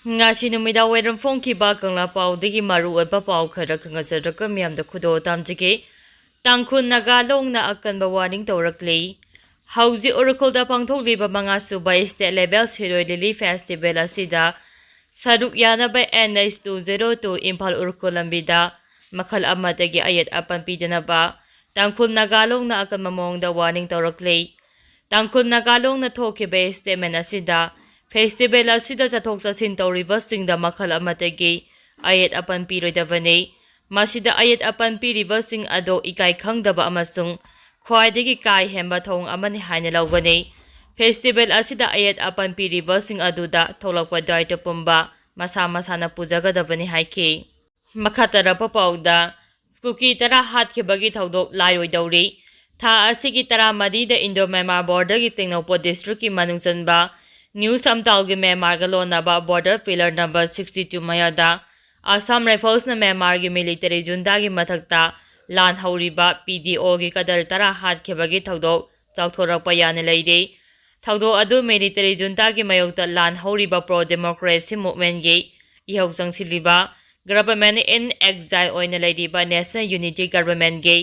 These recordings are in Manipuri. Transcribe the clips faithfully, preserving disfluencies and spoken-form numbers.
ꯉꯁꯤ ꯅꯨꯃꯤꯗꯥꯡ ꯋꯥꯏꯔꯝ ꯐꯣꯡꯈꯤꯕ ꯀꯪꯂꯥ ꯄꯥꯎꯗꯒꯤ ꯃꯔꯨꯑꯣꯏꯕ ꯄꯥꯎ ꯈꯔ ꯈꯪꯍꯟꯖꯔꯒ ꯃꯤꯌꯥꯝꯗ ꯈꯨꯗꯣꯜ ꯇꯝꯖꯒꯦ꯫ ꯇꯥꯡꯈꯨꯜ ꯅꯥꯒꯥ ꯂꯣꯡꯅ ꯑꯀꯟꯕ ꯋꯥꯔꯅꯤꯡ ꯇꯧꯔꯛꯂꯤ꯫ ꯍꯧꯖꯤꯛ ꯎꯔꯈꯨꯜꯗ ꯄꯥꯡꯊꯣꯛꯂꯤꯕ ꯃꯉꯥꯁꯨꯕ ꯁ꯭ꯇꯦꯠ ꯂꯦꯚꯦꯜ ꯁꯤꯔꯣꯏ ꯂꯤꯂꯤ ꯐꯦꯁꯇꯤꯚꯦꯜ ꯑꯁꯤꯗ ꯁꯔꯨꯛ ꯌꯥꯅꯕ N H two zero two Imphal Ukhrul ꯂꯝꯕꯤꯗ ꯃꯈꯜ ꯑꯃꯠꯇꯒꯤ ꯑꯌꯦꯠ ꯑꯄꯟ ꯄꯤꯗꯅꯕ ꯇꯥꯡꯈꯨꯜ ꯅꯥꯒꯥ ꯂꯣꯡꯅ ꯑꯀꯟꯕ ꯃꯑꯣꯡꯗ ꯋꯥꯔꯅꯤꯡ ꯇꯧꯔꯛꯂꯤ꯫ ꯇꯥꯡꯈꯨꯜ ꯅꯥꯒꯥ ꯂꯣꯡꯅ ꯊꯣꯛꯈꯤꯕ ꯁ꯭ꯇꯦꯠꯃꯦꯟ ꯑꯁꯤꯗ, ꯐꯦꯁꯇꯤꯚꯦꯜ ꯑꯁꯤꯗ ꯆꯠꯊꯣꯛ ꯆꯠꯁꯤꯟ ꯇꯧꯔꯤꯕꯁꯤꯡꯗ ꯃꯈꯜ ꯑꯃꯠꯇꯒꯤ ꯑꯌꯦꯠ ꯑꯄꯟ ꯄꯤꯔꯣꯏꯗꯕꯅꯤ꯫ ꯃꯁꯤꯗ ꯑꯌꯦꯠ ꯑꯄꯟ ꯄꯤꯔꯤꯕꯁꯤꯡ ꯑꯗꯨ ꯏꯀꯥꯏ ꯈꯪꯗꯕ ꯑꯃꯁꯨꯡ ꯈ꯭ꯋꯥꯏꯗꯒꯤ ꯀꯥ ꯍꯦꯟꯕ ꯊꯧꯑꯣꯡ ꯑꯃꯅꯤ ꯍꯥꯏꯅ ꯂꯧꯒꯅꯤ꯫ ꯐꯦꯁꯇꯤꯚꯦꯜ ꯑꯁꯤꯗ ꯑꯌꯦꯠ ꯑꯄꯟ ꯄꯤꯔꯤꯕꯁꯤꯡ ꯑꯗꯨꯗ ꯊꯣꯛꯂꯛꯄ ꯗꯥꯏꯇ ꯄꯨꯝꯕ ꯃꯁꯥ ꯃꯁꯥꯅ ꯄꯨꯖꯒꯗꯕꯅꯤ ꯍꯥꯏꯈꯤ꯫ ꯃꯈꯥ ꯇꯥꯔꯛꯄ ꯄꯥꯎꯗ, ꯀꯨꯀꯤ ꯇꯔꯥ ꯍꯥꯠꯈꯤꯕꯒꯤ ꯊꯧꯗꯣꯛ ꯂꯥꯏꯔꯣꯏꯗꯧꯔꯤ꯫ ꯊꯥ ꯑꯁꯤꯒꯤ ꯇꯔꯥꯃꯔꯤꯗ ꯏꯟꯗꯣ ꯃ꯭ꯌꯥꯟꯃꯥꯔ ꯕꯣꯔꯗꯔꯒꯤ ꯇꯦꯡꯅꯧꯄꯜ ꯗꯤꯁꯇ꯭ꯔꯤꯛꯀꯤ ꯃꯅꯨꯡ ꯆꯟꯕ ꯅ꯭ꯌꯨ ꯁꯝꯇꯥꯜꯒꯤ ꯃ꯭ꯌꯥꯟꯃꯥꯔꯒ ꯂꯣꯟꯅꯕ border pillar number sixty two ꯃꯌꯥꯗ ꯑꯁꯥꯝ ꯔꯥꯏꯐꯜꯁꯅ ꯃ꯭ꯌꯥꯟꯃꯥꯔꯒꯤ ꯃꯤꯂꯤꯇꯔꯤ ꯖꯨꯟꯇꯥꯒꯤ ꯃꯊꯛꯇ ꯂꯥꯟ ꯍꯧꯔꯤꯕ ꯄꯤ ꯗꯤ ꯑꯣꯒꯤ ꯀꯗꯔ ꯇꯔꯥ ꯍꯥꯠꯈꯤꯕꯒꯤ ꯊꯧꯗꯣꯛ ꯆꯥꯎꯊꯣꯔꯛꯄ ꯌꯥꯅ ꯂꯩꯔꯤ꯫ ꯊꯧꯗꯣꯛ ꯑꯗꯨ ꯃꯤꯂꯤꯇꯔꯤ ꯖꯨꯟꯇꯥꯒꯤ ꯃꯥꯌꯣꯛꯇ ꯂꯥꯟ ꯍꯧꯔꯤꯕ ꯄ꯭ꯔꯣ ꯗꯦꯃꯣꯀ꯭ꯔꯦꯁꯤ ꯃꯨꯚꯃꯦꯟꯒꯤ ꯏꯍꯧ ꯆꯪꯁꯤꯜꯂꯤꯕ ꯒꯚꯔꯟꯃꯦꯟ ꯏꯟ ꯑꯦꯛꯖꯥꯏꯜ ꯑꯣꯏꯅ ꯂꯩꯔꯤꯕ ꯅꯦꯁꯅꯦꯜ ꯌꯨꯅꯤꯇꯤ ꯒꯚꯔꯟꯃꯦꯟꯒꯤ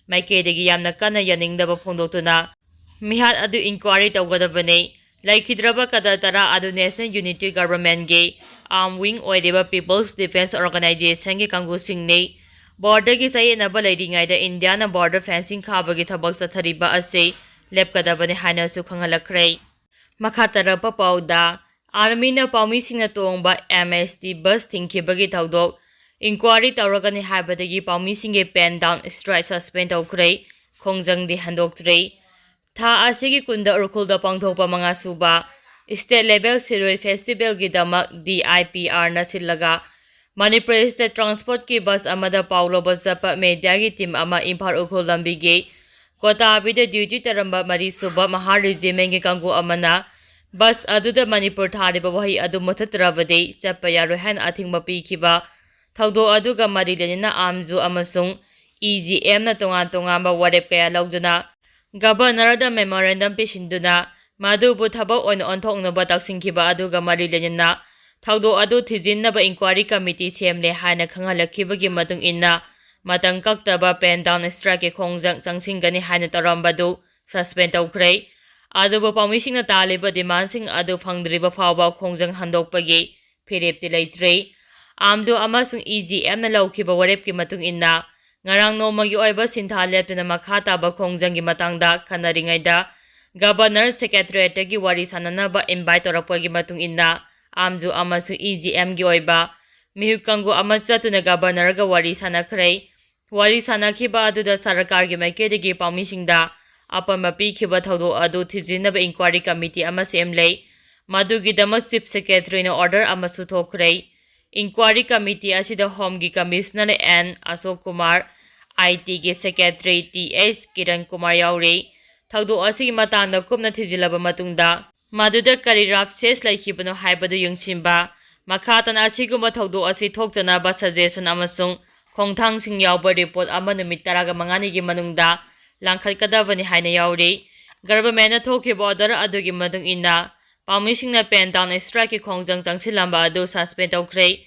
ꯃꯥꯏꯀꯩꯗꯒꯤ ꯌꯥꯝꯅ ꯀꯟꯅ ꯌꯥꯅꯤꯡꯗꯕ ꯐꯣꯡꯗꯣꯛꯇꯨꯅ ꯃꯤꯍꯥꯠ ꯑꯗꯨ ꯏꯟꯀ꯭ꯋꯥꯔꯤ ꯇꯧꯒꯗꯕꯅꯤ꯫ ꯂꯩꯈꯤꯗ꯭ꯔꯕ ꯀꯗꯔ ꯇꯔꯥ ꯑꯗꯨ ꯅꯦꯁꯅꯦꯜ ꯌꯨꯅꯤꯇꯤ ꯒꯚꯔꯟꯃꯦꯟꯒꯤ ꯑꯥꯔꯝ ꯋꯤꯡ ꯑꯣꯏꯔꯤꯕ ꯄꯤꯄꯜꯁ ꯗꯤꯐꯦꯟꯁ ꯑꯣꯔꯒꯅꯥꯏꯖꯦꯁꯟꯒꯤ ꯀꯥꯡꯕꯨꯁꯤꯡꯅꯤ꯫ ꯕꯣꯔꯗꯔꯒꯤ ꯆꯌꯦꯠꯅꯕ ꯂꯩꯔꯤꯉꯩꯗ ꯏꯟꯗꯤꯌꯥꯅ ꯕꯣꯔꯗꯔ ꯐꯦꯟꯁꯤꯡ ꯈꯥꯕꯒꯤ ꯊꯕꯛ ꯆꯠꯊꯔꯤꯕ ꯑꯁꯤ ꯂꯦꯞꯀꯗꯕꯅꯤ ꯍꯥꯏꯅꯁꯨ ꯈꯪꯍꯜꯂꯛꯈ꯭ꯔꯦ꯫ ꯃꯈꯥ ꯇꯥꯔꯛꯄ ꯄꯥꯎꯗ, ꯑꯥꯔꯃꯤꯅ ꯄꯥꯎꯃꯤꯁꯤꯡꯅ ꯇꯣꯡꯕ ꯑꯦꯝ ꯑꯦꯁ ꯇꯤ ꯕꯁ ꯊꯤꯡꯈꯤꯕꯒꯤ ꯊꯧꯗꯣꯛ ꯏꯟꯀ꯭ꯋꯥꯔꯤ ꯇꯧꯔꯒꯅꯤ ꯍꯥꯏꯕꯗꯒꯤ ꯄꯥꯎꯃꯤꯁꯤꯡꯒꯤ ꯄꯦꯟ ꯗꯥꯎꯟ ꯁ꯭ꯇ꯭ꯔꯥꯏꯛ ꯁꯁꯄꯦꯟ ꯇꯧꯈ꯭ꯔꯦ, ꯈꯣꯡꯖꯪꯗꯤ ꯍꯟꯗꯣꯛꯇ꯭ꯔꯤ꯫ ꯊꯥ ꯑꯁꯤꯒꯤ ꯀꯨꯟꯗ ꯎꯔꯈꯨꯜꯗ ꯄꯥꯡꯊꯣꯛꯄ ꯃꯉꯥꯁꯨꯕ state level Shirui ꯐꯦꯁꯇꯤꯚꯦꯜꯒꯤꯗꯃꯛ D I P ꯑꯥꯔꯅ ꯁꯤꯜꯂꯒ ꯃꯅꯤꯄꯨꯔ ꯁ꯭ꯇꯦꯠ ꯇ꯭ꯔꯥꯟꯁꯄꯣꯔꯠꯀꯤ ꯕꯁ ꯑꯃꯗ ꯄꯥꯎ ꯂꯧꯕ ꯆꯠꯄ ꯃꯦꯗꯤꯌꯥꯒꯤ ꯇꯤꯝ ꯑꯃ ꯏꯝꯐꯥꯜ ꯎꯈ꯭ꯔꯨꯜ ꯂꯝꯕꯤꯒꯤ ꯀꯣꯇꯥꯕꯤꯗ ꯗ꯭ꯌꯨꯇꯤ ꯇꯧꯔꯝꯕ ꯃꯔꯤꯁꯨꯕ ꯃꯍꯥ ꯔꯦꯖꯤꯃꯦꯟꯒꯤ ꯀꯥꯡꯕꯨ ꯑꯃꯅ ꯕꯁ ꯑꯗꯨꯗ ꯃꯅꯤꯄꯨꯔ ꯊꯥꯔꯤꯕ ꯋꯥꯍꯩ ꯑꯗꯨ ꯃꯨꯊꯠꯇ꯭ꯔꯕꯗꯤ ꯆꯠꯄ ꯌꯥꯔꯣꯏ ꯍꯥꯏꯅ ꯑꯊꯤꯡꯕ ꯄꯤꯈꯤꯕ ꯊꯧꯗꯣꯛ ꯑꯗꯨꯒ ꯃꯔꯤ ꯂꯩꯅꯅ ꯑꯥꯝꯖꯨ ꯑꯃꯁꯨꯡ ꯏ ꯖꯤ ꯑꯦꯝꯅ ꯇꯣꯉꯥꯟ ꯇꯣꯉꯥꯟꯕ ꯋꯥꯔꯦꯞ ꯀꯌꯥ ꯂꯧꯗꯨꯅ ꯒꯕꯔꯅꯔꯗ ꯃꯦꯃꯣꯔꯦꯟꯗꯝ ꯄꯤꯁꯤꯟꯗꯨꯅ ꯃꯗꯨꯕꯨ ꯊꯕꯛ ꯑꯣꯏꯅ ꯑꯣꯟꯊꯣꯛꯅꯕ ꯇꯛꯁꯤꯟꯈꯤꯕ ꯑꯗꯨꯒ ꯃꯔꯤ ꯂꯩꯅꯅ ꯊꯧꯗꯣꯛ ꯑꯗꯨ ꯊꯤꯖꯤꯟꯅꯕ ꯏꯟꯀ꯭ꯋꯥꯏꯔꯤ ꯀꯃꯤꯇꯤ ꯁꯦꯝꯂꯦ ꯍꯥꯏꯅ ꯈꯪꯍꯜꯂꯛꯈꯤꯕꯒꯤ ꯃꯇꯨꯡ ꯏꯟꯅ, ꯃꯇꯝ ꯀꯛꯇꯕ ꯄꯦꯟ ꯗꯥꯎꯟ ꯁ꯭ꯇ꯭ꯔꯥꯏꯛꯀꯤ ꯈꯣꯡꯖꯪ ꯆꯪꯁꯤꯟꯒꯅꯤ ꯍꯥꯏꯅ ꯇꯧꯔꯝꯕꯗꯨ ꯁꯁꯄꯦꯟ ꯇꯧꯈ꯭ꯔꯦ꯫ ꯑꯗꯨꯕꯨ ꯄꯥꯎꯃꯤꯁꯤꯡꯅ ꯇꯥꯜꯂꯤꯕ ꯗꯤꯃꯥꯟꯁꯤꯡ ꯑꯗꯨ ꯐꯪꯗ꯭ꯔꯤꯕ ꯐꯥꯎꯕ ꯈꯣꯡꯖꯪ ꯍꯟꯗꯣꯛꯄꯒꯤ ꯐꯤꯔꯦꯞꯇꯤ ꯂꯩꯇ꯭ꯔꯤ꯫ ꯑꯥꯝꯖꯨ ꯑꯃꯁꯨꯡ ꯏ ꯖꯤ ꯑꯦꯝꯅ ꯂꯧꯈꯤꯕ ꯋꯥꯔꯦꯞꯀꯤ ꯃꯇꯨꯡ ꯏꯟꯅ, ꯉꯔꯥꯡ ꯅꯣꯡꯃꯒꯤ ꯑꯣꯏꯕ ꯁꯤꯟꯊꯥ ꯂꯦꯞꯇꯅ ꯃꯈꯥ ꯇꯥꯕ ꯈꯣꯡꯖꯪꯒꯤ ꯃꯇꯥꯡꯗ ꯈꯟꯅꯔꯤꯉꯩꯗ, ꯒꯕꯔꯅꯔ ꯁꯦꯀ꯭ꯔꯦꯇꯔꯤꯌꯦꯠꯇꯒꯤ ꯋꯥꯔꯤ ꯁꯥꯅꯅꯕ ꯏꯟꯚꯥꯏꯠ ꯇꯧꯔꯛꯄꯒꯤ ꯃꯇꯨꯡ ꯏꯟꯅ, ꯑꯥꯝꯖꯨ ꯑꯃꯁꯨꯡ ꯏ ꯖꯤ ꯑꯦꯝꯒꯤ ꯑꯣꯏꯕ ꯃꯤꯍꯨꯠ ꯀꯥꯡꯕꯨ ꯑꯃ ꯆꯠꯇꯨꯅ ꯒꯕꯔꯅꯔꯒ ꯋꯥꯔꯤ ꯁꯥꯅꯈ꯭ꯔꯦ꯫ ꯋꯥꯔꯤ ꯁꯥꯅꯈꯤꯕ ꯑꯗꯨꯗ ꯁꯔꯀꯥꯔꯒꯤ ꯃꯥꯏꯀꯩꯗꯒꯤ ꯄꯥꯎꯃꯤꯁꯤꯡꯗ ꯑꯄꯟꯕ ꯄꯤꯈꯤꯕ ꯊꯧꯗꯣꯛ ꯑꯗꯨ ꯊꯤꯖꯤꯟꯅꯕ ꯏꯟꯀ꯭ꯋꯥꯏꯔꯤ ꯀꯃꯤꯇꯤ ꯑꯃ ꯁꯦꯝꯂꯦ꯫ ꯃꯗꯨꯒꯤꯗꯃꯛ ꯆꯤꯐ ꯁꯦꯀ꯭ꯔꯦꯇꯔꯤꯅ ꯑꯣꯔꯗꯔ ꯑꯃꯁꯨ ꯊꯣꯛꯈ꯭ꯔꯦ꯫ ꯏꯟꯀ꯭ꯋꯥꯏꯔꯤ ꯀꯃꯤꯇꯤ ꯑꯁꯤꯗ ꯍꯣꯝꯒꯤ ꯀꯃꯤꯁꯅꯔ ꯑꯦꯟ ꯑꯁꯣꯛ ꯀꯨꯃꯥꯔ, ꯑꯥꯏ ꯇꯤꯒꯤ secretary T H Kiran Kumar ꯌꯥꯎꯔꯤ꯫ ꯊꯧꯗꯣꯛ ꯑꯁꯤꯒꯤ ꯃꯇꯥꯡꯗ ꯀꯨꯞꯅ ꯊꯤꯖꯤꯜꯂꯕ ꯃꯇꯨꯡꯗ, ꯃꯗꯨꯗ ꯀꯔꯤ ꯔꯥꯞꯁꯦꯁ ꯂꯩꯈꯤꯕꯅꯣ ꯍꯥꯏꯕꯗꯨ ꯌꯦꯡꯁꯤꯟꯕ, ꯃꯈꯥ ꯇꯥꯅ ꯑꯁꯤꯒꯨꯝꯕ ꯊꯧꯗꯣꯛ ꯑꯁꯤ ꯊꯣꯛꯇꯅꯕ ꯁꯖꯦꯁꯟ ꯑꯃꯁꯨꯡ ꯈꯣꯡꯊꯥꯡꯁꯤꯡ ꯌꯥꯎꯕ ꯔꯤꯄꯣꯔꯠ ꯑꯃ ꯅꯨꯃꯤꯠ ꯇꯔꯥꯃꯉꯥꯅꯤꯒꯤ ꯃꯅꯨꯡꯗ ꯂꯥꯡꯈꯠꯀꯗꯕꯅꯤ ꯍꯥꯏꯅ ꯌꯥꯎꯔꯤ꯫ ꯒꯚꯔꯟꯃꯦꯟꯠꯅ ꯊꯣꯛꯈꯤꯕ ꯑꯣꯔꯗꯔ ꯑꯗꯨꯒꯤ ꯃꯇꯨꯡ ꯏꯟꯅ, ꯄꯥꯎꯃꯤꯁꯤꯡꯅ ꯄꯦꯟ ꯗꯥꯎꯟ ꯁ꯭ꯇ꯭ꯔꯥꯏꯛꯀꯤ ꯈꯣꯡꯖꯪ ꯆꯪꯁꯤꯜꯂꯝꯕ ꯑꯗꯨ ꯁꯁꯄꯦꯟ ꯇꯧꯈ꯭ꯔꯦ꯫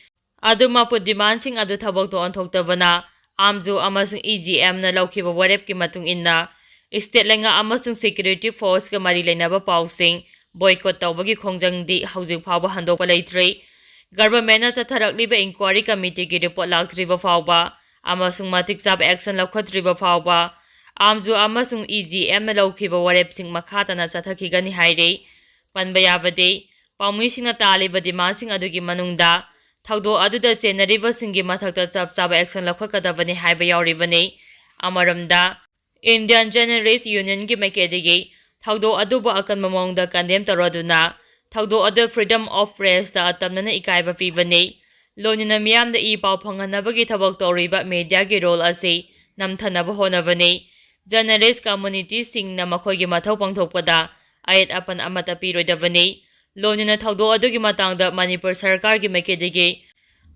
ꯑꯗꯨꯃꯛꯄꯨ, ꯗꯤꯃꯥꯟꯁꯤꯡ ꯑꯗꯨ ꯊꯕꯛꯇ ꯑꯣꯟꯊꯣꯛꯇꯕꯅ ꯑꯥꯝꯖꯨ ꯑꯃꯁꯨꯡ ꯏ ꯖꯤ ꯑꯦꯝꯅ ꯂꯧꯈꯤꯕ ꯋꯥꯔꯦꯞꯀꯤ ꯃꯇꯨꯡ ꯏꯟꯅ, ꯁ꯭ꯇꯦꯠ ꯂꯩꯉꯥꯛ ꯑꯃꯁꯨꯡ ꯁꯦꯀ꯭ꯌꯨꯔꯤꯇꯤ ꯐꯣꯔꯁꯀ ꯃꯔꯤ ꯂꯩꯅꯕ ꯄꯥꯎꯁꯤꯡ ꯕꯣꯏꯀꯣꯠ ꯇꯧꯕꯒꯤ ꯈꯣꯡꯖꯪꯗꯤ ꯍꯧꯖꯤꯛ ꯐꯥꯎꯕ ꯍꯟꯗꯣꯛꯄ ꯂꯩꯇ꯭ꯔꯤ꯫ ꯒꯚꯔꯟꯃꯦꯟꯠꯅ ꯆꯠꯊꯔꯛꯂꯤꯕ ꯏꯟꯀ꯭ꯋꯥꯏꯔꯤ ꯀꯃꯤꯇꯤꯒꯤ ꯔꯤꯄꯣꯔꯠ ꯂꯥꯛꯇ꯭ꯔꯤꯕ ꯐꯥꯎꯕ ꯑꯃꯁꯨꯡ ꯃꯇꯤꯛ ꯆꯥꯕ ꯑꯦꯛꯁꯟ ꯂꯧꯈꯠꯇ꯭ꯔꯤꯕ ꯐꯥꯎꯕ, ꯑꯥꯝꯖꯨ ꯑꯃꯁꯨꯡ ꯏ ꯖꯤ ꯑꯦꯝꯅ ꯂꯧꯈꯤꯕ ꯋꯥꯔꯦꯞꯁꯤꯡ ꯃꯈꯥ ꯇꯥꯅ ꯆꯠꯊꯈꯤꯒꯅꯤ ꯍꯥꯏꯔꯤ꯫ ꯄꯟꯕ ꯌꯥꯕꯗꯤ, ꯄꯥꯎꯃꯤꯁꯤꯡꯅ ꯇꯥꯜꯂꯤꯕ ꯗꯤꯃꯥꯟꯁꯤꯡ ꯑꯗꯨꯒꯤ ꯃꯅꯨꯡꯗ ꯊꯧꯗꯣꯛ ꯑꯗꯨꯗ ꯆꯦꯟꯅꯔꯤꯕꯁꯤꯡꯒꯤ ꯃꯊꯛꯇ ꯆꯞ ꯆꯥꯕ ꯑꯦꯛꯁꯟ ꯂꯧꯈꯠꯀꯗꯕꯅꯤ ꯍꯥꯏꯕ ꯌꯥꯎꯔꯤꯕꯅꯤ꯫ ꯑꯃꯔꯣꯝꯗ, ꯏꯟꯗꯤꯌꯟ ꯖꯔꯅꯦꯂꯤꯁ ꯌꯨꯅꯤꯌꯟꯒꯤ ꯃꯥꯏꯀꯩꯗꯒꯤ ꯊꯧꯗꯣꯛ ꯑꯗꯨꯕꯨ ꯑꯀꯟꯕ ꯃꯑꯣꯡꯗ ꯀꯟꯗꯦꯝ ꯇꯧꯔꯗꯨꯅ, ꯊꯧꯗꯣꯛ ꯑꯗꯨ ꯐ꯭ꯔꯤꯗꯝ ꯑꯣꯐ ꯄ꯭ꯔꯦꯁꯇ ꯑꯇꯝꯅꯅ ꯏꯀꯥꯏꯕ ꯄꯤꯕꯅꯤ꯫ ꯂꯣꯏꯅꯅ ꯃꯤꯌꯥꯝꯗ ꯏ ꯄꯥꯎ ꯐꯪꯍꯟꯅꯕꯒꯤ ꯊꯕꯛ ꯇꯧꯔꯤꯕ ꯃꯦꯗꯤꯌꯥꯒꯤ ꯔꯣꯜ ꯑꯁꯤ ꯅꯝꯊꯅꯕ ꯍꯣꯠꯅꯕꯅꯤ꯫ ꯖꯔꯅꯦꯂꯤꯁ ꯀꯝꯃꯨꯅꯤꯇꯤꯁꯤꯡꯅ ꯃꯈꯣꯏꯒꯤ ꯃꯊꯧ ꯄꯥꯡꯊꯣꯛꯄꯗ ꯑꯌꯦꯠ ꯑꯄꯟ ꯑꯃꯠꯇ ꯄꯤꯔꯣꯏꯗꯕꯅꯤ꯫ ꯂꯣꯏꯅꯅ ꯊꯧꯗꯣꯛ ꯑꯗꯨꯒꯤ ꯃꯇꯥꯡꯗ ꯃꯅꯤꯄꯨꯔ ꯁꯔꯀꯥꯔꯒꯤ ꯃꯥꯏꯀꯩꯗꯒꯤ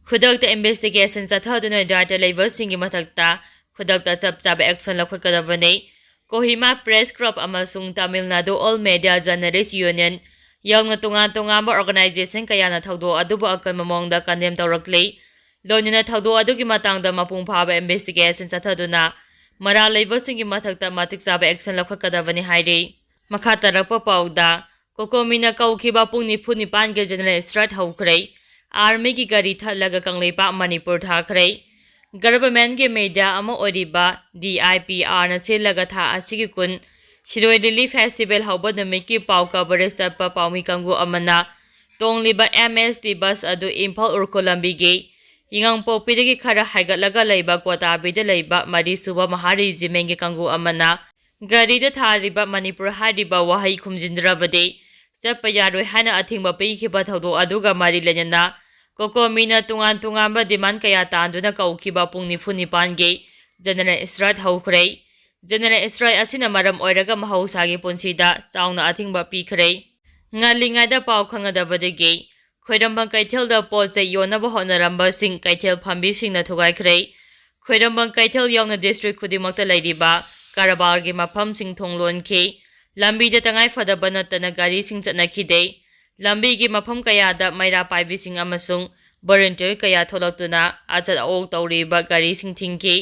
ꯈꯨꯗꯛꯇ ꯏꯟꯚꯦꯁꯇꯤꯒꯦꯁꯟ ꯆꯠꯊꯗꯨꯅ ꯗꯥꯏꯇ ꯂꯩꯕꯁꯤꯡꯒꯤ ꯃꯊꯛꯇ ꯈꯨꯗꯛꯇ ꯆꯞ ꯆꯥꯕ ꯑꯦꯛꯁꯟ ꯂꯧꯈꯠꯀꯗꯕꯅꯤ꯫ ꯀꯣꯍꯤꯃꯥ ꯄ꯭ꯔꯦꯁ ꯀ꯭ꯂꯕ ꯑꯃꯁꯨꯡ Tamil Nadu all media journalists union, ꯌꯥꯎꯅ ꯇꯣꯉꯥꯟ ꯇꯣꯉꯥꯟꯕ organization ꯀꯌꯥꯅ ꯊꯧꯗꯣꯛ ꯑꯗꯨꯕꯨ ꯑꯀꯟꯕ ꯃꯑꯣꯡꯗ condemn ꯇꯧꯔꯛꯂꯤ꯫ ꯂꯣꯏꯅꯅ ꯊꯧꯗꯣꯛ ꯑꯗꯨꯒꯤ ꯃꯇꯥꯡꯗ ꯃꯄꯨꯡ ꯐꯥꯕ investigation ꯆꯠꯊꯗꯨꯅ ꯃꯔꯥꯜ ꯂꯩꯕꯁꯤꯡꯒꯤ ꯃꯊꯛꯇ ꯃꯇꯤꯛ ꯆꯥꯕ action ꯂꯧꯈꯠꯀꯗꯕꯅꯤ ꯍꯥꯏꯔꯤ꯫ ꯃꯈꯥ ꯇꯥꯔꯛꯄ ꯄꯥꯎꯗ, COCOMIꯅ ꯀꯧꯈꯤꯕ ꯄꯨꯡ ꯅꯤꯐꯨ ꯅꯤꯄꯥꯟꯒꯤ general strike ꯍꯧꯈ꯭ꯔꯦ꯫ Armyꯒꯤ ꯒꯥꯔꯤ ꯊꯠꯂꯒ ꯀꯪꯂꯩꯄꯥꯛ ꯃꯅꯤꯄꯨꯔ ꯊꯥꯈ꯭ꯔꯦ꯫ Governmentꯀꯤ media ꯑꯃ ꯑꯣꯏꯔꯤꯕ DIPRꯅ ꯁꯤꯜꯂꯒ ꯊꯥ ꯑꯁꯤꯒꯤ ꯀꯨꯟ ꯁꯤꯔꯣꯏ Lily Festival ꯍꯧꯕ ꯅꯨꯃꯤꯠꯀꯤ ꯄꯥꯎ coverage ꯆꯠꯄ ꯄꯥꯎꯃꯤ ꯀꯥꯡꯕꯨ ꯑꯃꯅ ꯇꯣꯡꯂꯤꯕ MST bus ꯑꯗꯨ ꯏꯝꯐꯥꯜ ꯎꯔꯈꯨꯜ ꯂꯝꯕꯤꯒꯤ ꯌꯥꯏꯉꯪꯄꯣꯛꯄꯤꯗꯒꯤ ꯈꯔ ꯍꯥꯏꯒꯠꯂꯒ ꯂꯩꯕ ꯀꯣꯇꯥꯕꯤꯗ ꯂꯩꯕ ꯃꯔꯤꯁꯨꯕ ꯃꯍꯥ regimentꯒꯤ ꯀꯥꯡꯕꯨ ꯑꯃꯅ ꯒꯥꯔꯤꯗ ꯊꯥꯔꯤꯕ ꯃꯅꯤꯄꯨꯔ ꯍꯥꯏꯔꯤꯕ ꯋꯥꯍꯩ ꯈꯨꯝꯖꯤꯟꯗ꯭ꯔꯕꯗꯤ ꯆꯠꯄ ꯌꯥꯔꯣꯏ ꯍꯥꯏꯅ ꯑꯊꯤꯡꯕ ꯄꯤꯈꯤꯕ ꯊꯧꯗꯣꯛ ꯑꯗꯨꯒ ꯃꯔꯤ ꯂꯩꯅꯅ COCOMIꯅ ꯇꯣꯉꯥꯟ ꯇꯣꯉꯥꯟꯕ demand ꯀꯌꯥ ꯇꯥꯟꯗꯨꯅ ꯀꯧꯈꯤꯕ ꯄꯨꯡ ꯅꯤꯐꯨ ꯅꯤꯄꯥꯟꯒꯤ general strike ꯍꯧꯈ꯭ꯔꯦ꯫ General strike ꯑꯁꯤꯅ ꯃꯔꯝ ꯑꯣꯏꯔꯒ ꯃꯍꯧꯁꯥꯒꯤ ꯄꯨꯟꯁꯤꯗ ꯆꯥꯎꯅ ꯑꯊꯤꯡꯕ ꯄꯤꯈ꯭ꯔꯦ꯫ ꯉꯜꯂꯤꯉꯩꯗ ꯄꯥꯎ ꯈꯪꯅꯗꯕꯗꯒꯤ ꯈ꯭ꯋꯥꯏꯔꯝꯕꯟ ꯀꯩꯊꯦꯜꯗ ꯄꯣꯠ ꯆꯩ ꯌꯣꯟꯅꯕ ꯍꯣꯠꯅꯔꯝꯕꯁꯤꯡ ꯀꯩꯊꯦꯜ ꯐꯝꯕꯤꯁꯤꯡꯅ ꯊꯨꯒꯥꯏꯈ꯭ꯔꯦ꯫ ꯈ꯭ꯋꯥꯏꯔꯝꯕꯟ ꯀꯩꯊꯦꯜ ꯌꯥꯎꯅ district ꯈꯨꯗꯤꯡꯃꯛꯇ ꯂꯩꯔꯤꯕ ꯀꯔꯕꯥꯔꯒꯤ ꯃꯐꯝꯁꯤꯡ ꯊꯣꯡ ꯂꯣꯟꯈꯤ꯫ ꯂꯝꯕꯤꯗ ꯇꯉꯥꯏ ꯐꯗꯕ ꯅꯠꯇꯅ ꯒꯥꯔꯤꯁꯤꯡ ꯆꯠꯅꯈꯤꯗꯦ꯫ ꯂꯝꯕꯤꯒꯤ ꯃꯐꯝ ꯀꯌꯥꯗ ꯃꯩꯔꯥ ꯄꯥꯏꯕꯤꯁꯤꯡ ꯑꯃꯁꯨꯡ volunteer ꯀꯌꯥ ꯊꯣꯛꯂꯛꯇꯨꯅ ꯑꯆꯠ ꯑꯋꯣꯛ ꯇꯧꯔꯤꯕ ꯒꯥꯔꯤꯁꯤꯡ ꯊꯤꯡꯈꯤ꯫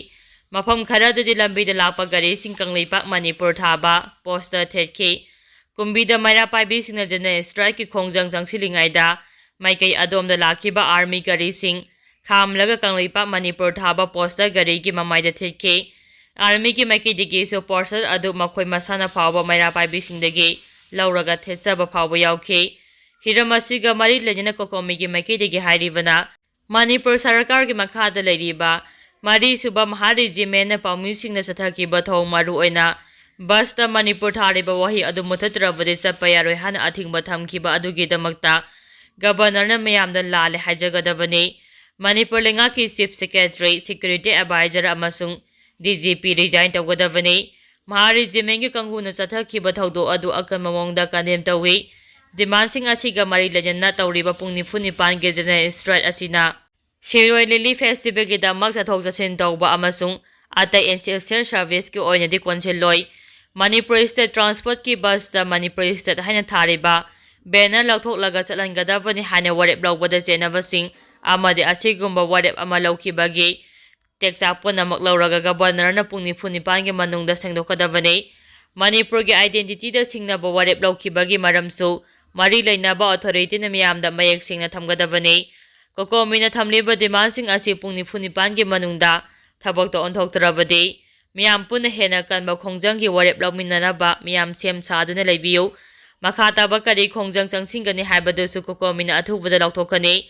ꯃꯐꯝ ꯈꯔꯗꯗꯤ ꯂꯝꯕꯤꯗ ꯂꯥꯛꯄ ꯒꯥꯔꯤꯁꯤꯡ ꯀꯪꯂꯩꯄꯥꯛ ꯃꯅꯤꯄꯨꯔ ꯊꯥꯕ poster ꯊꯦꯠꯈꯤ꯫ ꯀꯨꯝꯕꯤꯗ ꯃꯩꯔꯥ ꯄꯥꯏꯕꯤꯁꯤꯡꯅ general strikeꯀꯤ ꯈꯣꯡꯖꯪ ꯆꯪꯁꯤꯜꯂꯤꯉꯩꯗ ꯃꯥꯏꯀꯩ ꯑꯗꯣꯝꯗ ꯂꯥꯛꯈꯤꯕ army ꯒꯥꯔꯤꯁꯤꯡ ꯈꯥꯝꯂꯒ ꯀꯪꯂꯩꯄꯥꯛ ꯃꯅꯤꯄꯨꯔ ꯊꯥꯕ poster ꯒꯥꯔꯤꯒꯤ ꯃꯃꯥꯏꯗ ꯊꯦꯠꯈꯤ꯫ Armyꯒꯤ ꯃꯥꯏꯀꯩꯗꯒꯤꯁꯨ poster ꯑꯗꯨ ꯃꯈꯣꯏ ꯃꯁꯥꯅ ꯐꯥꯎꯕ ꯃꯩꯔꯥ ꯄꯥꯏꯕꯤꯁꯤꯡꯗꯒꯤ ꯂꯧꯔꯒ ꯊꯦꯠꯆꯕ ꯐꯥꯎꯕ ꯌꯥꯎꯈꯤ꯫ ꯍꯤꯔꯝ ꯑꯁꯤꯒ ꯃꯔꯤ ꯂꯩꯅꯅ COCOMIꯒꯤ ꯃꯥꯏꯀꯩꯗꯒꯤ ꯍꯥꯏꯔꯤꯕꯅ, ꯃꯅꯤꯄꯨꯔ ꯁꯔꯀꯥꯔꯒꯤ ꯃꯈꯥꯗ ꯂꯩꯔꯤꯕ ꯃꯔꯤꯁꯨꯕ ꯃꯍꯥ regimentꯅ ꯄꯥꯎꯃꯤꯁꯤꯡꯅ ꯆꯠꯊꯈꯤꯕ ꯊꯧꯑꯣꯡ, ꯃꯔꯨꯑꯣꯏꯅ busꯇ ꯃꯅꯤꯄꯨꯔ ꯊꯥꯔꯤꯕ ꯋꯥꯍꯩ ꯑꯗꯨ ꯃꯨꯊꯠꯇ꯭ꯔꯕꯗꯤ ꯆꯠꯄ ꯌꯥꯔꯣꯏ ꯍꯥꯏꯅ ꯑꯊꯤꯡꯕ ꯊꯝꯈꯤꯕ ꯑꯗꯨꯒꯤꯗꯃꯛꯇ governorꯅ ꯃꯤꯌꯥꯝꯗ ꯂꯥꯜꯂꯦ ꯍꯥꯏꯖꯒꯗꯕꯅꯤ꯫ ꯃꯅꯤꯄꯨꯔ ꯂꯩꯉꯥꯛꯀꯤ chief secretary, security advisor ꯑꯃꯁꯨꯡ DGP resign ꯇꯧꯒꯗꯕꯅꯤ꯫ ꯃꯍꯥ regimentꯀꯤ ꯀꯥꯡꯕꯨꯅ ꯆꯠꯊꯈꯤꯕ ꯊꯧꯗꯣꯛ ꯑꯗꯨ ꯑꯀꯟꯕ ꯃꯑꯣꯡꯗ condemn ꯇꯧꯏ꯫ Demandꯁꯤꯡ ꯑꯁꯤꯒ ꯃꯔꯤ ꯂꯩꯅꯅ ꯇꯧꯔꯤꯕ ꯄꯨꯡ ꯅꯤꯐꯨ ꯅꯤꯄꯥꯟꯒꯤ general strike ꯑꯁꯤꯅ ꯁꯤꯔꯣꯏ Lily Festivalꯒꯤꯗꯃꯛ ꯆꯠꯊꯣꯛ ꯆꯠꯁꯤꯟ ꯇꯧꯕ ꯑꯃꯁꯨꯡ ꯑꯇꯩ essential serviceꯀꯤ ꯑꯣꯏꯅꯗꯤ ꯀꯣꯟꯁꯤꯜꯂꯣꯏ꯫ ꯃꯅꯤꯄꯨꯔ state transportꯀꯤ busꯇ ꯃꯅꯤꯄꯨꯔ state ꯍꯥꯏꯅ ꯊꯥꯔꯤꯕ ꯕꯦꯅꯔ ꯂꯧꯊꯣꯛꯂꯒ ꯆꯠꯍꯟꯒꯗꯕꯅꯤ ꯍꯥꯏꯅ ꯋꯥꯔꯦꯞ ꯂꯧꯕꯗ ꯆꯦꯟꯅꯕꯁꯤꯡ ꯑꯃꯗꯤ ꯑꯁꯤꯒꯨꯝꯕ ꯋꯥꯔꯦꯞ ꯑꯃ ꯂꯧꯈꯤꯕꯒꯤ ꯇꯦꯛꯆꯥꯛ ꯄꯨꯝꯅꯃꯛ ꯂꯧꯔꯒ ꯒꯕꯔꯅꯔꯅ ꯄꯨꯡ ꯅꯤꯐꯨ ꯅꯤꯄꯥꯟꯒꯤ ꯃꯅꯨꯡꯗ ꯁꯦꯡꯗꯣꯛꯀꯗꯕꯅꯤ꯫ ꯃꯅꯤꯄꯨꯔꯒꯤ identityꯗ ꯁꯤꯡꯅꯕ ꯋꯥꯔꯦꯞ ꯂꯧꯈꯤꯕꯒꯤ ꯃꯔꯝꯁꯨ ꯃꯔꯤ ꯂꯩꯅꯕ authorityꯅ ꯃꯤꯌꯥꯝꯗ ꯃꯌꯦꯛ ꯁꯦꯡꯅ ꯊꯝꯒꯗꯕꯅꯤ꯫ ꯀꯣꯀꯣꯃꯤꯅ ꯊꯝꯂꯤꯕ demandꯁꯤꯡ ꯑꯁꯤ ꯄꯨꯡ ꯅꯤꯐꯨ ꯅꯤꯄꯥꯟꯒꯤ ꯃꯅꯨꯡꯗ ꯊꯕꯛꯇ ꯑꯣꯟꯊꯣꯛꯇ꯭ꯔꯕꯗꯤ ꯃꯤꯌꯥꯝ ꯄꯨꯟꯅ ꯍꯦꯟꯅ ꯀꯟꯕ ꯈꯣꯡꯖꯪꯒꯤ ꯋꯥꯔꯦꯞ ꯂꯧꯃꯤꯟꯅꯅꯕ ꯃꯤꯌꯥꯝ ꯁꯦꯝ ꯁꯥꯗꯨꯅ ꯂꯩꯕꯤꯌꯨ꯫ ꯃꯈꯥ ꯇꯥꯕ ꯀꯔꯤ ꯈꯣꯡꯖꯪ ꯆꯪꯁꯤꯟꯒꯅꯤ ꯍꯥꯏꯕꯗꯨꯁꯨ ꯀꯣꯀꯣꯃꯤꯅ ꯑꯊꯨꯕꯗ ꯂꯥꯎꯊꯣꯛꯀꯅꯤ꯫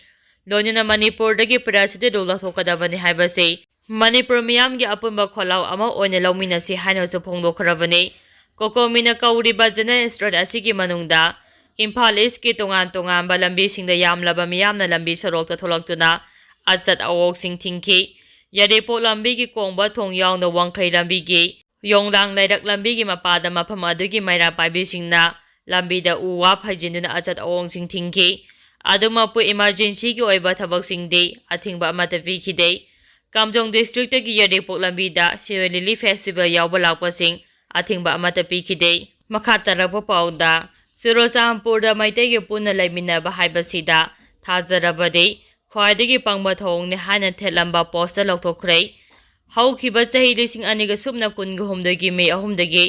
ꯂꯣꯏꯅꯅ ꯃꯅꯤꯄꯨꯔꯗꯒꯤ Parachute Rule ꯂꯧꯊꯣꯛꯀꯗꯕꯅꯤ ꯍꯥꯏꯕꯁꯤ ꯃꯅꯤꯄꯨꯔ ꯃꯤꯌꯥꯝꯒꯤ ꯑꯄꯨꯟꯕ ꯈꯣꯜꯂꯥꯎ ꯑꯃ ꯑꯣꯏꯅ ꯂꯧꯃꯤꯟꯅꯁꯤ ꯍꯥꯏꯅꯁꯨ ꯐꯣꯡꯗꯣꯛꯈ꯭ꯔꯕꯅꯤ꯫ ꯀꯣꯀꯣꯃꯤꯅ ꯀꯧꯔꯤꯕ General Strike ꯑꯁꯤꯒꯤ ꯃꯅꯨꯡꯗ ꯏꯝꯐꯥꯜ Eastꯀꯤ ꯇꯣꯉꯥꯟ ꯇꯣꯉꯥꯟꯕ ꯂꯝꯕꯤꯁꯤꯡꯗ ꯌꯥꯝꯂꯕ ꯃꯤꯌꯥꯝꯅ ꯂꯝꯕꯤ ꯁꯣꯔꯣꯛꯇ ꯊꯣꯛꯂꯛꯇꯨꯅ ꯑꯆꯠ ꯑꯋꯣꯛꯁꯤꯡ ꯊꯤꯡꯈꯤ꯫ ꯌꯥꯏꯔꯤꯄꯣꯛ ꯂꯝꯕꯤꯒꯤ ꯀꯣꯡꯕ ꯊꯣꯡ ꯌꯥꯎꯅ ꯋꯥꯡꯈꯩ ꯂꯝꯕꯤꯒꯤ ꯌꯣꯡꯂꯥꯡ ꯂꯩꯔꯛ ꯂꯝꯕꯤꯒꯤ ꯃꯄꯥꯗ ꯃꯐꯝ ꯑꯗꯨꯒꯤ ꯃꯩꯔꯥ ꯄꯥꯏꯕꯤꯁꯤꯡꯅ ꯂꯝꯕꯤꯗ ꯎ ꯋꯥ ꯐꯩꯖꯤꯟꯗꯨꯅ ꯑꯆꯠ ꯑꯋꯣꯡꯁꯤꯡ ꯊꯤꯡꯈꯤ꯫ ꯑꯗꯨꯃꯛꯄꯨ emergencyꯒꯤ ꯑꯣꯏꯕ ꯊꯕꯛꯁꯤꯡꯗꯤ ꯑꯊꯤꯡꯕ ꯑꯃꯠꯇ ꯄꯤꯈꯤꯗꯦ꯫ ꯀꯥꯝꯖꯣꯡ districtꯇꯒꯤ ꯌꯥꯏꯔꯤꯄꯣꯛ ꯂꯝꯕꯤꯗ ꯁꯤꯔꯣꯏ ꯂꯤꯂꯤ festival ꯌꯥꯎꯕ ꯂꯥꯛꯄꯁꯤꯡ ꯑꯊꯤꯡꯕ ꯑꯃꯠꯇ ꯄꯤꯈꯤꯗꯦ꯫ ꯃꯈꯥ ꯇꯥꯔꯛꯄ ꯄꯥꯎꯗ, ꯆꯨꯔꯆꯥꯟꯄꯨꯔꯗ ꯃꯩꯇꯩꯒꯤ ꯄꯨꯟꯅ ꯂꯩꯃꯤꯟꯅꯕ ꯍꯥꯏꯕꯁꯤꯗ ꯊꯥꯖꯔꯕꯗꯤ ꯈ꯭ꯋꯥꯏꯗꯒꯤ ꯄꯪꯕ ꯊꯧꯑꯣꯡꯅꯤ ꯍꯥꯏꯅ ꯊꯦꯠꯂꯝꯕ poster ꯂꯧꯊꯣꯛꯈ꯭ꯔꯦ꯫ ꯍꯧꯈꯤꯕ ꯆꯍꯤ ꯂꯤꯁꯤꯡ ꯑꯅꯤꯒ ꯁꯨꯞꯅ ꯀꯨꯟꯒ ꯍꯨꯝꯗꯣꯏꯒꯤ ꯃꯦ ꯑꯍꯨꯝꯗꯒꯤ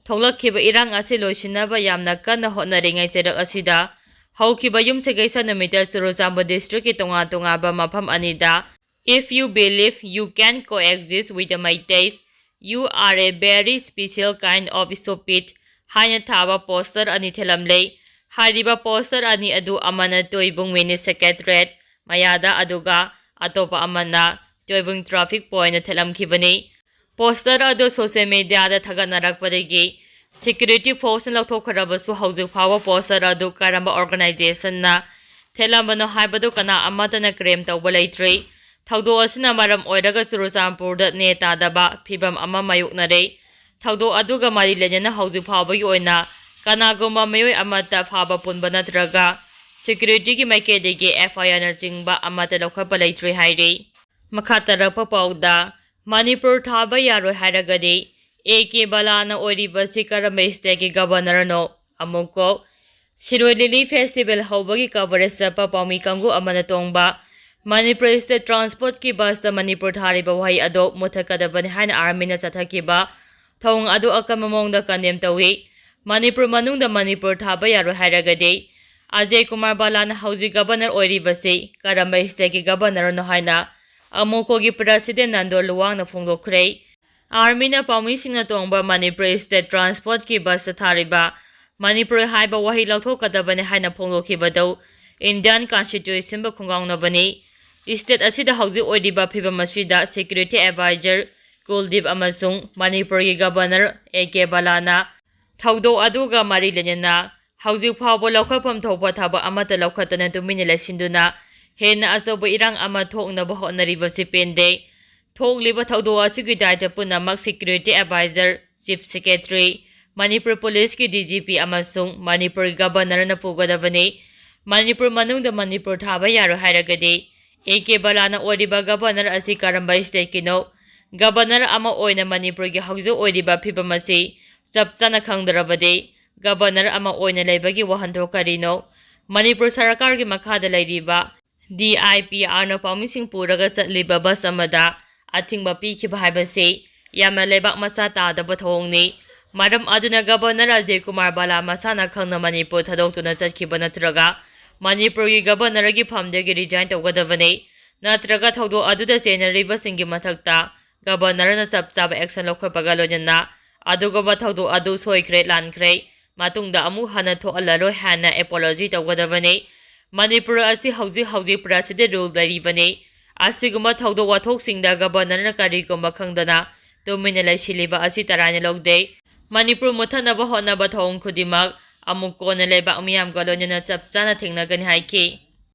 ꯊꯣꯛꯂꯛꯈꯤꯕ ꯏꯔꯥꯡ ꯑꯁꯤ ꯂꯣꯏꯁꯤꯟꯅꯕ ꯌꯥꯝꯅ ꯀꯟꯅ ꯍꯣꯠꯅꯔꯤꯉꯩ ꯆꯩꯔꯛ ꯑꯁꯤꯗ ꯍꯧꯈꯤꯕ ꯌꯨꯝꯁꯀꯩꯁ ꯅꯨꯃꯤꯠꯇ ꯆꯨꯔꯆꯥꯟꯄꯨꯔ districtꯀꯤ ꯇꯣꯉꯥꯟ ꯇꯣꯉꯥꯟꯕ ꯃꯐꯝ ꯑꯅꯤꯗ "If you believe you can coexist with the Meiteis, you are a very special kind of stupid" ꯍꯥꯏꯅ ꯊꯥꯕ poster ꯑꯅꯤ ꯊꯦꯠꯂꯝꯂꯦ꯫ ꯍꯥꯏꯔꯤꯕ poster ꯑꯅꯤ ꯑꯗꯨ ꯑꯃꯅ ꯇꯣꯏꯕꯨꯡ mini secretariat ꯃꯌꯥꯗ ꯑꯗꯨꯒ ꯑꯇꯣꯞꯄ ꯑꯃꯅ ꯇꯣꯏꯕꯨꯡ traffic pointꯇ ꯊꯦꯠꯂꯝꯈꯤꯕꯅꯤ꯫ Poster ꯑꯗꯨ social mediaꯗ ꯊꯥꯒꯠꯅꯔꯛꯄꯗꯒꯤ security forceꯅ ꯂꯧꯊꯣꯛꯈ꯭ꯔꯕꯁꯨ ꯍꯧꯖꯤꯛ ꯐꯥꯎꯕ poster ꯑꯗꯨ ꯀꯔꯝꯕ organizationꯅ ꯊꯦꯠꯂꯝꯕꯅꯣ ꯍꯥꯏꯕꯗꯨ ꯀꯅꯥ ꯑꯃꯠꯇꯅ claim ꯇꯧꯕ ꯂꯩꯇ꯭ꯔꯤ꯫ ꯊꯧꯗꯣꯛ ꯑꯁꯤꯅ ꯃꯔꯝ ꯑꯣꯏꯔꯒ ꯆꯨꯔꯆꯥꯟꯄꯨꯔꯗ ꯅꯦ ꯇꯥꯗꯕ ꯐꯤꯚꯝ ꯑꯃ ꯃꯥꯌꯣꯛꯅꯔꯦ꯫ ꯊꯧꯗꯣꯛ ꯑꯗꯨꯒ ꯃꯔꯤ ꯂꯩꯅꯅ ꯍꯧꯖꯤꯛ ꯐꯥꯎꯕꯒꯤ ꯑꯣꯏꯅ ꯀꯅꯥꯒꯨꯝꯕ ꯃꯤꯑꯣꯏ ꯑꯃꯠꯇ ꯐꯥꯕ ꯄꯨꯟꯕ ꯅꯠꯇ꯭ꯔꯒ securityꯒꯤ ꯃꯥꯏꯀꯩꯗꯒꯤ FIRꯅꯆꯤꯡꯕ ꯑꯃꯠꯇ ꯂꯧꯈꯠꯄ ꯂꯩꯇ꯭ꯔꯤ ꯍꯥꯏꯔꯤ꯫ ꯃꯈꯥ ꯇꯥꯔꯛꯄ ꯄꯥꯎꯗ, ꯃꯅꯤꯄꯨꯔ ꯊꯥꯕ ꯌꯥꯔꯣꯏ ꯍꯥꯏꯔꯒꯗꯤ ꯑꯦ ꯀꯦ ꯕꯂꯥꯅ ꯑꯣꯏꯔꯤꯕꯁꯤ ꯀꯔꯝꯕ stateꯀꯤ governorꯅꯣ? ꯑꯃꯨꯛꯀꯣ, ꯁꯤꯔꯣꯏ ꯂꯤꯂꯤ ꯐꯦꯁꯇꯤꯚꯦꯜ ꯍꯧꯕꯒꯤ ꯀꯚꯔꯦꯖ ꯆꯠꯄ ꯄꯥꯎꯃꯤ ꯀꯥꯡꯕꯨ ꯑꯃꯅ ꯇꯣꯡꯕ ꯃꯅꯤꯄꯨꯔ ꯁ꯭ꯇꯦꯠ ꯇ꯭ꯔꯥꯟꯁꯄꯣꯔꯠꯀꯤ ꯕꯁꯇ ꯃꯅꯤꯄꯨꯔ ꯊꯥꯔꯤꯕ ꯋꯥꯍꯩ ꯑꯗꯨ ꯃꯨꯊꯠꯀꯗꯕꯅꯤ ꯍꯥꯏꯅ ꯑꯥꯔꯃꯤꯅ ꯆꯠꯊꯈꯤꯕ ꯊꯧꯑꯣꯡ ꯑꯗꯨ ꯑꯀꯟꯕ ꯃꯑꯣꯡꯗ ꯀꯟꯗꯦꯝ ꯇꯧꯏ꯫ ꯃꯅꯤꯄꯨꯔ ꯃꯅꯨꯡꯗ ꯃꯅꯤꯄꯨꯔ ꯊꯥꯕ ꯌꯥꯔꯣꯏ ꯍꯥꯏꯔꯒꯗꯤ ꯑꯖꯌ ꯀꯨꯃꯥꯔ ꯕꯂꯥꯅ ꯍꯧꯖꯤꯛ ꯒꯕꯔꯅꯔ ꯑꯣꯏꯔꯤꯕꯁꯤ ꯀꯔꯝꯕ ꯁ꯭ꯇꯦꯠꯀꯤ ꯒꯕꯔꯅꯔꯅꯣ ꯍꯥꯏꯅ ꯑꯃꯨꯀꯣꯒꯤ ꯄ꯭ꯔꯁꯤꯗꯦꯟ ꯅꯟꯗꯣ ꯂꯨꯋꯥꯡꯅ ꯐꯣꯡꯗꯣꯛꯈ꯭ꯔꯦ꯫ ꯑꯥꯔꯃꯤꯅ ꯄꯥꯎꯃꯤꯁꯤꯡꯅ ꯇꯣꯡꯕ ꯃꯅꯤꯄꯨꯔ ꯁ꯭ꯇꯦꯠ ꯇ꯭ꯔꯥꯟꯁꯄꯣꯔꯠꯀꯤ ꯕꯁꯇ ꯊꯥꯔꯤꯕ ꯃꯅꯤꯄꯨꯔ ꯍꯥꯏꯕ ꯋꯥꯍꯩ ꯂꯧꯊꯣꯛꯀꯗꯕꯅꯤ ꯍꯥꯏꯅ ꯐꯣꯡꯗꯣꯛꯈꯤꯕꯗꯨ ꯏꯟꯗꯤꯌꯥꯟ ꯀꯟꯁꯇꯤꯇ꯭ꯌꯨꯁꯟꯕꯨ ꯈꯣꯡꯒꯥꯎꯅꯕꯅꯤ꯫ ꯁ꯭ꯇꯦꯠ ꯑꯁꯤꯗ ꯍꯧꯖꯤꯛ ꯑꯣꯏꯔꯤꯕ ꯐꯤꯕꯝ ꯑꯁꯤꯗ ꯁꯦꯀ꯭ꯌꯨꯔꯤꯇꯤ ꯑꯦꯗꯚꯥꯏꯖꯔ ꯀꯨꯜꯗꯤꯞ ꯑꯃꯁꯨꯡ ꯃꯅꯤꯄꯨꯔꯒꯤ ꯒꯕꯔꯅꯔ ꯑꯦ ꯀꯦ ꯕꯂꯥꯅ ꯊꯧꯗꯣꯛ ꯑꯗꯨꯒ ꯃꯔꯤ ꯂꯩꯅꯅ ꯍꯧꯖꯤꯛ ꯐꯥꯎꯕ ꯂꯧꯈꯠꯐꯝ ꯊꯣꯛꯄ ꯊꯕꯛ ꯑꯃꯠꯇ ꯂꯧꯈꯠꯇꯅ ꯇꯨꯃꯤꯟꯅ ꯂꯩꯁꯤꯟꯗꯨꯅ ꯍꯦꯟꯅ ꯑꯆꯧꯕ ꯏꯔꯥꯡ ꯑꯃ ꯊꯣꯛꯅꯕ ꯍꯣꯠꯅꯔꯤꯕꯁꯤ ꯄꯦꯟꯗꯦ꯫ ꯊꯣꯛꯂꯤꯕ ꯊꯧꯗꯣꯛ ꯑꯁꯤꯒꯤ ꯗꯥꯏꯇ ꯄꯨꯝꯅꯃꯛ security adviser, chief secretary, Manipur ꯄꯨꯂꯤꯁꯀꯤ ꯗꯤ ꯖꯤ ꯄꯤ ꯑꯃꯁꯨꯡ ꯃꯅꯤꯄꯨꯔꯒꯤ ꯒꯕꯔꯅꯔꯅ ꯄꯨꯒꯗꯕꯅꯤ꯫ ꯃꯅꯤꯄꯨꯔ ꯃꯅꯨꯡꯗ ꯃꯅꯤꯄꯨꯔ ꯊꯥꯕ ꯌꯥꯔꯣꯏ ꯍꯥꯏꯔꯒꯗꯤ ꯑꯦ ꯀꯦ ꯕꯂꯥꯅ ꯑꯣꯏꯔꯤꯕ ꯒꯕꯔꯅꯔ ꯑꯁꯤ ꯀꯔꯝꯕ ꯁ꯭ꯇꯦꯠꯀꯤꯅꯣ? ꯒꯕꯔꯅꯔ ꯑꯃ ꯑꯣꯏꯅ ꯃꯅꯤꯄꯨꯔꯒꯤ ꯍꯧꯖꯤꯛ ꯑꯣꯏꯔꯤꯕ ꯐꯤꯕꯝ ꯑꯁꯤ ꯆꯞ ꯆꯥꯅ ꯈꯪꯗ꯭ꯔꯕꯗꯤ ꯒꯕꯔꯅꯔ ꯑꯃ ꯑꯣꯏꯅ ꯂꯩꯕꯒꯤ ꯋꯥꯍꯟꯊꯣꯛ ꯀꯔꯤꯅꯣ? ꯃꯅꯤꯄꯨꯔ ꯁꯔꯀꯥꯔꯒꯤ ꯃꯈꯥꯗ ꯂꯩꯔꯤꯕ ꯗꯤ ꯑꯥꯏ ꯄꯤ ꯑꯥꯔꯅ ꯄꯥꯎꯃꯤꯁꯤꯡ ꯄꯨꯔꯒ ꯆꯠꯂꯤꯕ ꯕꯁ ꯑꯃꯗ ꯑꯊꯤꯡꯕ ꯄꯤꯈꯤꯕ ꯍꯥꯏꯕꯁꯤ ꯌꯥꯝꯅ ꯂꯩꯕꯥꯛ ꯃꯆꯥ ꯇꯥꯗꯕ ꯊꯧꯑꯣꯡꯅꯤ꯫ ꯃꯔꯝ ꯑꯗꯨꯅ ꯒꯕꯔꯅꯔ ꯑꯖꯌ ꯀꯨꯃꯥꯔ ꯕꯂꯥ ꯃꯁꯥꯅ ꯈꯪꯅ ꯃꯅꯤꯄꯨꯔ ꯊꯥꯗꯣꯛꯇꯨꯅ ꯆꯠꯈꯤꯕ ꯅꯠꯇ꯭ꯔꯒ ꯃꯅꯤꯄꯨꯔꯒꯤ ꯒꯕꯔꯅꯔꯒꯤ ꯐꯝꯗꯒꯤ ꯔꯤꯖꯥꯏꯟ ꯇꯧꯒꯗꯕꯅꯤ꯫ ꯅꯠꯇ꯭ꯔꯒ ꯊꯧꯗꯣꯛ ꯑꯗꯨꯗ ꯆꯦꯟꯅꯔꯤꯕꯁꯤꯡꯒꯤ ꯃꯊꯛꯇ ꯒꯕꯔꯅꯔꯅ ꯆꯞ ꯆꯥꯕ ꯑꯦꯛꯁꯟ ꯂꯧꯈꯠꯄꯒ ꯂꯣꯏꯅꯅ ꯑꯗꯨꯒꯨꯝꯕ ꯊꯧꯗꯣꯛ ꯑꯗꯨ ꯁꯣꯏꯈ꯭ꯔꯦ, ꯂꯥꯟꯈ꯭ꯔꯦ, ꯃꯇꯨꯡꯗ ꯑꯃꯨꯛ ꯍꯟꯅ ꯊꯣꯛꯍꯜꯂꯔꯣꯏ ꯍꯥꯏꯅ ꯑꯦꯄꯣꯂꯣꯖꯤ ꯇꯧꯒꯗꯕꯅꯤ꯫ ꯃꯅꯤꯄꯨꯔ ꯑꯁꯤ ꯍꯧꯖꯤꯛ ꯍꯧꯖꯤꯛ ꯄ꯭ꯔꯁꯤꯗꯦꯟ ꯔꯨꯜ ꯂꯩꯔꯤꯕꯅꯤ꯫ ꯑꯁꯤꯒꯨꯝꯕ ꯊꯧꯗꯣꯛ ꯋꯥꯊꯣꯛꯁꯤꯡꯗ ꯒꯕꯔꯅꯔꯅ ꯀꯔꯤꯒꯨꯝꯕ ꯈꯪꯗꯅ ꯇꯨꯃꯤꯟꯅ ꯂꯩꯁꯤꯜꯂꯤꯕ ꯑꯁꯤ ꯇꯔꯥꯏꯅ ꯂꯧꯗꯦ꯫ ꯃꯅꯤꯄꯨꯔ ꯃꯨꯠꯊꯠꯅꯕ ꯍꯣꯠꯅꯕ ꯊꯧꯑꯣꯡ ꯈꯨꯗꯤꯡꯃꯛ ꯑꯃꯨꯛ ꯀꯣꯟꯅ ꯂꯩꯕꯥꯛ ꯃꯤꯌꯥꯝꯒ ꯂꯣꯏꯅꯅ ꯆꯞ ꯆꯥꯅ ꯊꯦꯡꯅꯒꯅꯤ ꯍꯥꯏꯈꯤ꯫